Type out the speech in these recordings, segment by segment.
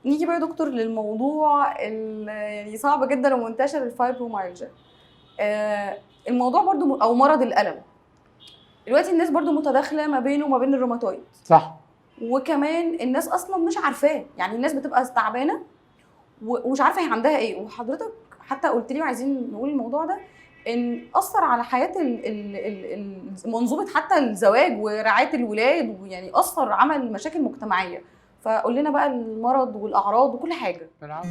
نيجي بقى يا دكتور للموضوع يعني صعب جدا ومنتشر، الفايبروميالجيا. الموضوع برضو او مرض الالم، دلوقتي الناس برضو متداخلة ما بينه وما بين الروماتويد. صح. وكمان الناس اصلا مش عارفاه، يعني الناس بتبقى تعبانة ومش عارفه هي عندها ايه. وحضرتك حتى قلت لي وعايزين نقول الموضوع ده، ان اثر على حياة منظومة حتى الزواج ورعاية الولاد، ويعني اثر عمل مشاكل مجتمعية. فقول لنا بقى المرض والاعراض وكل حاجة. انا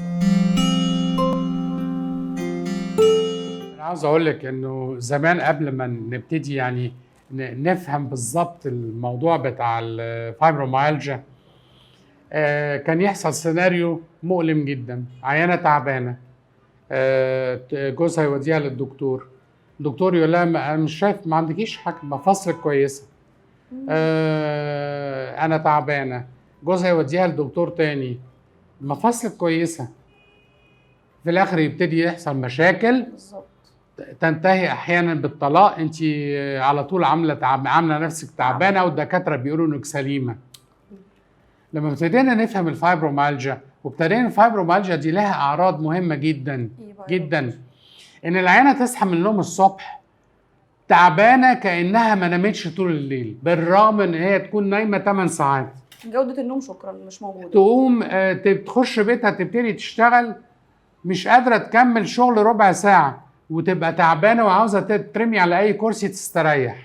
عاوز اقول لك انه زمان قبل ما نبتدي يعني نفهم بالظبط الموضوع بتاع الفايبروميالجيا، كان يحصل سيناريو مؤلم جدا. عيانه تعبانة، جوزها يوديها للدكتور، الدكتور يقول لها انا مش شايف، ما عندكيش حاجة، مفاصلك كويسة، انا تعبانة. جوزها يوديها لدكتور تاني، مفاصلك كويسة. في الاخر يبتدي يحصل مشاكل بالظبط، تنتهي احيانا بالطلاق. انت على طول عامله نفسك تعبانة والدكاتره بيقولوا انك سليمة. لما ابتدينا نفهم الفايبروميالجيا، وابتدينا الفايبروميالجيا دي لها اعراض مهمة جدا جدا، ان العيانه تصحى من النوم الصبح تعبانة كانها ما نامتش طول الليل، بالرغم ان هي تكون نايمة 8 ساعات. جوده النوم شكرا مش موجودة. تقوم تخش بيتها تبتدي تشتغل، مش قادرة تكمل شغل ربع ساعة، وتبقى تعبانة وعاوزه ترمي على اي كرسي تستريح.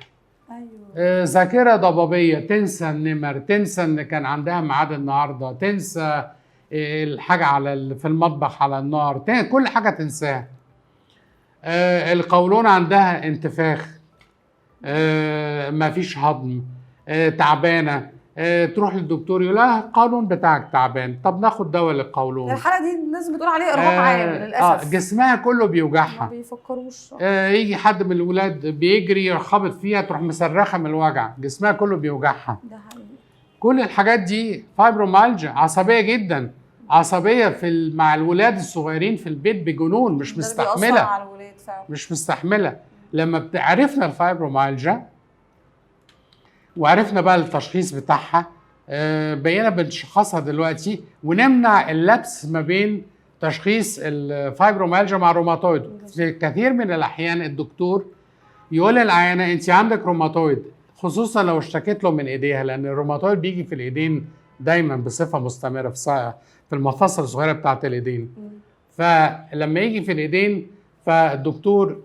ايوه. ذاكره ضبابية، تنسى النمر، تنسى ان كان عندها ميعاد النهارده، تنسى الحاجة على في المطبخ على النار، كل حاجة تنساها. القولون عندها انتفاخ، مفيش هضم، تعبانة. تروح للدكتور يقول لها القولون بتاعك تعبان، طب ناخد دواء للقولون. الحالة دي الناس بتقول عليها ارهاق عام للاسف. جسمها كله بيوجعها، ما بيفكروش. يجي حد من الولاد بيجري يخبط فيها تروح مصرخه من الوجع، جسمها كله بيوجعها. ده حقيقي. كل الحاجات دي فايبروميالجيا. عصبية جدا، عصبية في مع الولاد الصغيرين في البيت بجنون، مش مستحمله على الولاد فعلا. مش مستحمله. لما عرفنا الفايبروميالجيا وعرفنا بقى التشخيص بتاعها، بقينا بنشخصها دلوقتي ونمنع اللبس ما بين تشخيص الفايبروميالجيا مع الروماتويد. في كثير من الاحيان الدكتور يقول للعيانه انت عندك روماتويد، خصوصا لو اشتكت له من ايديها، لان الروماتويد بيجي في الايدين دايما بصفة مستمرة في المفاصل الصغيرة بتاعت الايدين. فلما يجي في الايدين فالدكتور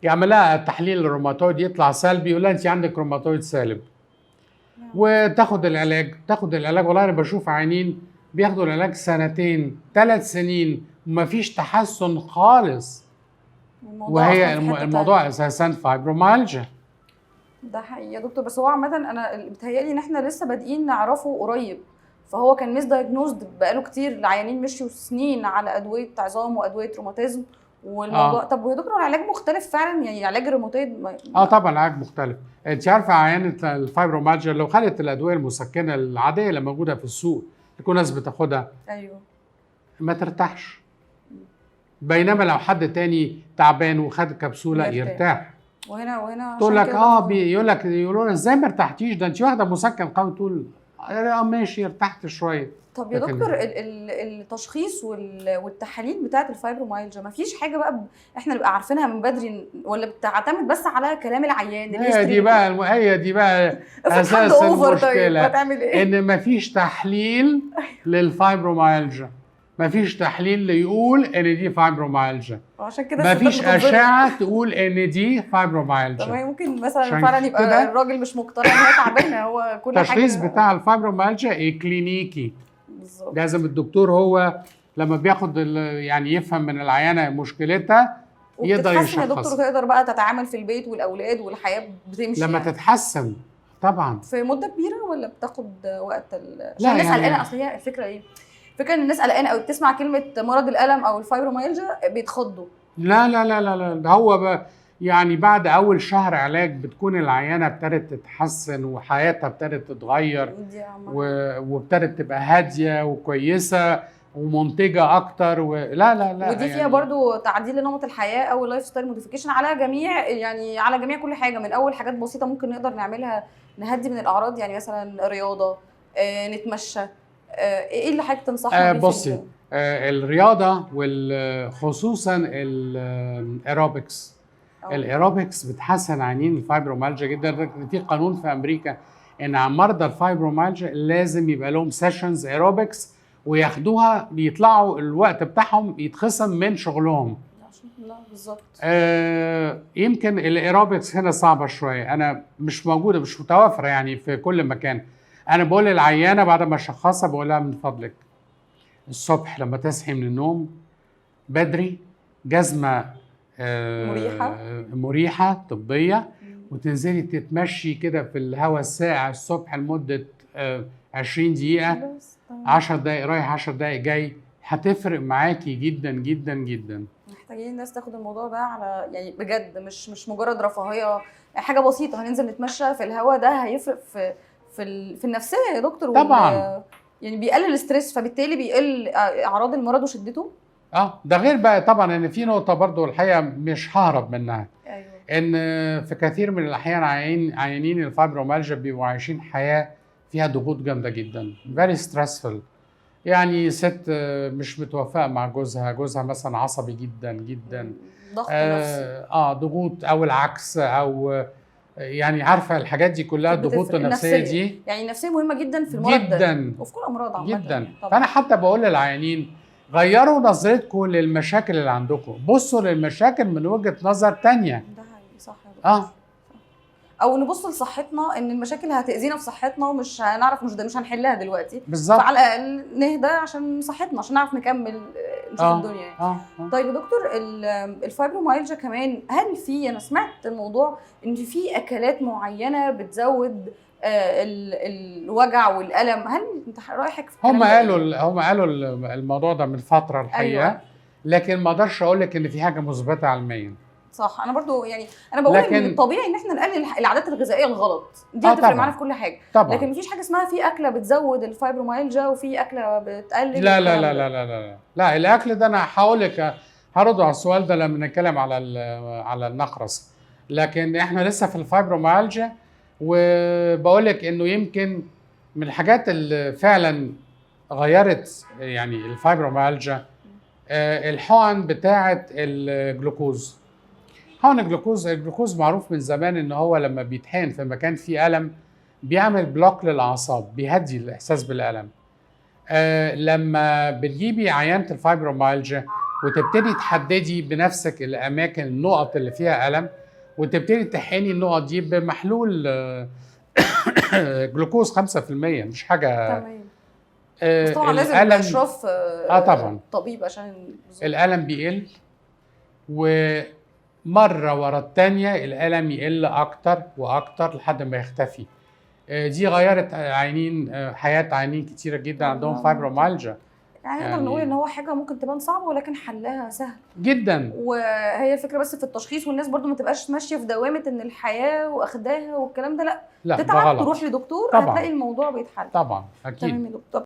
يعمل لها تحليل الروماتويد يطلع سلبي، يقول لها انت عندك روماتويد سالب، وتاخد العلاج. تاخد العلاج، والله انا بشوف عيانين بياخدوا العلاج 2 3 سنين ومفيش تحسن خالص، وهي الموضوع اساسا فايبروميالجيا. ده حقيقي يا دكتور. بس هو عامة انا بتهيألي ان احنا لسه بادئين نعرفه قريب، فهو كان misdiagnosed بقاله كتير. العيانين مشيوا سنين على ادوية عظام وادوية روماتيزم والموضوع. طب ويا دكتور العلاج مختلف فعلا؟ يعني علاج الروماتويد طبعا العلاج مختلف. انت عارفه عيانه الفايبروميالجيا لو خدت الادوية المسكنة العادية اللي موجودة في السوق اللي كل الناس بتاخدها، ايوه، ما ترتاحش. بينما لو حد تاني تعبان وخد كبسولة يرتاح. وهنا تقول لك بيقول لك يقولوا ازاي ما ارتحتيش، ده انت واخده مسكن قوي. تقول ماشي ارتحت شوية. طب يا دكتور التشخيص والتحاليل بتاعه الفايبروميالجيا ما فيش حاجة بقى احنا نبقى عارفينها من بدري، ولا بتعتمد بس على كلام العيان؟ هي دي بقى اساس المشكلة. طيب إيه؟ ان ما فيش تحليل للفايبروميالجيا، ما فيش تحليل اللي يقول ان دي فايبروميالجيا، عشان كده ما فيش اشعه تقول ان دي فايبروميالجيا. طب ممكن مثلا فعلا يبقى الراجل مش مقتنع ان هي تعبانة، هو كل حاجة. التشخيص بتاع الفايبروميالجيا ايه؟ كلينيكي. بالظبط. لازم الدكتور هو لما بياخد يعني يفهم من العيانه مشكلتها يقدر يشخصها. يا دكتور تقدر بقى تتعامل في البيت والاولاد والحياة بتمشي لما يعني. تتحسن طبعا في مده كبيرة ولا بتاخد وقت؟ عشان الناس قلقانة. يعني اصل هي الفكرة ايه؟ فكرة ان الناس قلقانة او بتسمع كلمة مرض الالم او الفايبروميالجيا بيتخضوا. لا لا لا لا لا، ده هو يعني بعد اول شهر علاج بتكون العيانه ابتدت تتحسن وحياتها ابتدت تتغير وابتدت تبقى هادية وكويسة ومنتجه اكتر لا لا لا. ودي فيها يعني برضو تعديل لنمط الحياة او lifestyle modification على جميع، يعني على جميع كل حاجة، من اول حاجات بسيطة ممكن نقدر نعملها نهدي من الاعراض، يعني مثلا رياضة، نتمشى، ايه اللي حضرتك تنصحنا بيه؟ بصي، الرياضة وخصوصا الايروبكس. الايروبكس بتحسن عيانين الفايبرومالجيا جدا. في قانون في امريكا ان مرضى الفايبرومالجيا لازم يبقى لهم sessions aerobics وياخدوها، بيطلعوا الوقت بتاعهم يتخصم من شغلهم. لا بالظبط. يمكن الايروبكس هنا صعبة شويه، انا مش موجوده، مش متوفرة يعني في كل مكان. انا بقول للعيانه بعد ما اشخصها، بقول لها من فضلك الصبح لما تصحي من النوم بدري، جزمه مريحه. مريحه طبيه، وتنزلي تتمشي كده في الهواء الساقع الصبح لمدة 20 دقيقه، 10 دقائق رايح 10 دقائق جاي، هتفرق معاكي جدا جدا جدا. محتاجين الناس تاخد الموضوع ده على يعني بجد، مش مجرد رفاهية، حاجة بسيطة هننزل نتمشى في الهواء ده هيفرق في النفسية يا دكتور. طبعا يعني بيقلل ال stress، فبالتالي بيقل اعراض المرض وشدته. ده غير بقى طبعا ان في نقطة برضو الحقيقة مش ههرب منها. ايوه. ان في كثير من الاحيان عيانين الفايبرومالجيا بيبقوا عايشين حياة فيها ضغوط جامدة جدا، very stressful. يعني ست مش متوافقة مع جوزها، جوزها مثلا عصبي جدا جدا، ضغط نفسي، ضغوط، او العكس، او يعني عارفه الحاجات دي كلها، الضغوط النفسية دي. يعني النفسية مهمة جدا في المرض جدا، وفي كل الامراض عامة جدا. فانا حتى بقول للعيانين غيروا نظرتكم للمشاكل اللي عندكم، بصوا للمشاكل من وجهه نظر ثانية. ده حقيقي، صح يا دكتور. او نبص لصحتنا، ان المشاكل هتاذينا في صحتنا ومش هنعرف، مش هنحلها دلوقتي بالظبط، فعلى الاقل نهدى عشان صحتنا، عشان نعرف نكمل نشوف الدنيا يعني. طيب يا دكتور، الفايبروميالجيا كمان، هل في، انا سمعت الموضوع ان في اكلات معينة بتزود الوجع والالم، هل انت رايحك في هم قالوا الموضوع ده من فترة الحقيقة. أيوة. لكن ما اقدرش اقول لك ان في حاجة مثبتة علميا. صح، انا برضو يعني انا بقول ان الطبيعي ان احنا نقلل العادات الغذائية الغلط دي، هتفرق معانا في كل حاجة طبعا. لكن مفيش حاجة اسمها في اكله بتزود الفايبروميالجيا وفي اكله بتقلل. لا لا لا لا لا لا لا، الاكل ده انا هقول لك، هرد على السؤال ده لما نتكلم على النقرس، لكن احنا لسه في الفايبروميالجيا. وبقول لك انه يمكن من الحاجات اللي فعلا غيرت يعني الفايبروميالجيا الحقن بتاعه الجلوكوز. حقن الجلوكوز معروف من زمان ان هو لما بيتحقن في مكان فيه الم بيعمل block للاعصاب، بيهدي الاحساس بالالم. لما بتجيبي عيانه الفايبروميالجيا وتبتدي تحددي بنفسك الاماكن، النقط اللي فيها الم، وتبتدي تحقني النقط دي بمحلول جلوكوز 5%، مش حاجة. تمام. بس طبعا لازم اشراف طبعا طبيب عشان الالم بيقل، ومرة ورا الثانية الالم يقل اكتر واكتر لحد ما يختفي. دي غيرت عينين، حياة عيانين كتيرة جدا عندهم فايبروميالجيا. يعني نقدر نقول ان هو حاجة ممكن تبان صعبة ولكن حلها سهل جدا، وهي الفكرة بس في التشخيص، والناس برضو ما تبقاش ماشية في دوامه ان الحياة واخداها والكلام ده، لا تتعب تروح لدكتور، هتلاقي الموضوع بيتحل طبعا. اكيد. تمام يا دكتور.